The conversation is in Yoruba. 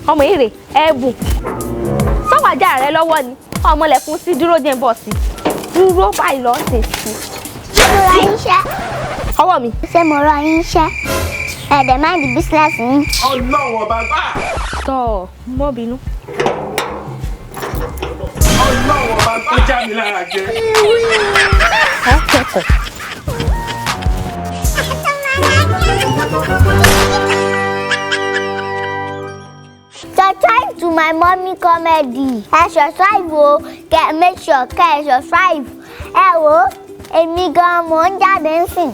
Ọmọ èrè ẹ̀bùn sọ́wọ́ ajá rẹ lọ́wọ́ ni ọmọlẹ̀kùn sí dúró jẹ́ ń bọ̀ sí dúró báyìí lọ́ọ́ ṣe sí. Ṣé mo rán yín iṣẹ́? Ọwọ́ mi. Ṣé mo rán yín iṣẹ́? Ẹ dẹ̀ mind business yín. Ọlọ́run ọba gbà. Tọ́ mọ́ bínú. Ọlọ́run ọba tó já mi lára jẹ. Ọ kẹ́kọ̀ọ́. Subscribe to My Mommy Comedy. Ẹ subscribe o, kẹ make sure kẹ ẹ subscribe. Ẹ wo, èmi gan mò ń jáde ń sìn.